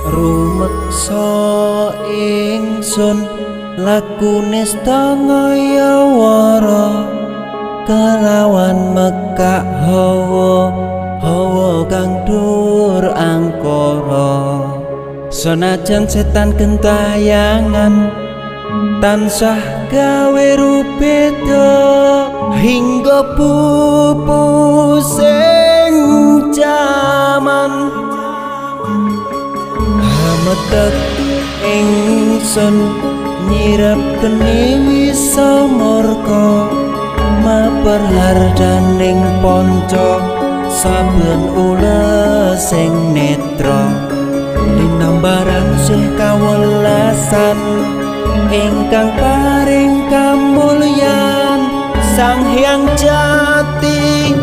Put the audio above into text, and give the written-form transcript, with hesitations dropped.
Rumeksa ingsun lakune ngayawara kelawan mekak hawa hawa kang dhuwur angkara. Senajan setan gentayangan tansah gawe rubeda hingga pupusing jaman. Hametek ingsun nyirep geni wisa murka maper hardaning panca saben ulesing netra linambaran sih kawelasan ingkang paring kamulyan Sang Hyang Jati.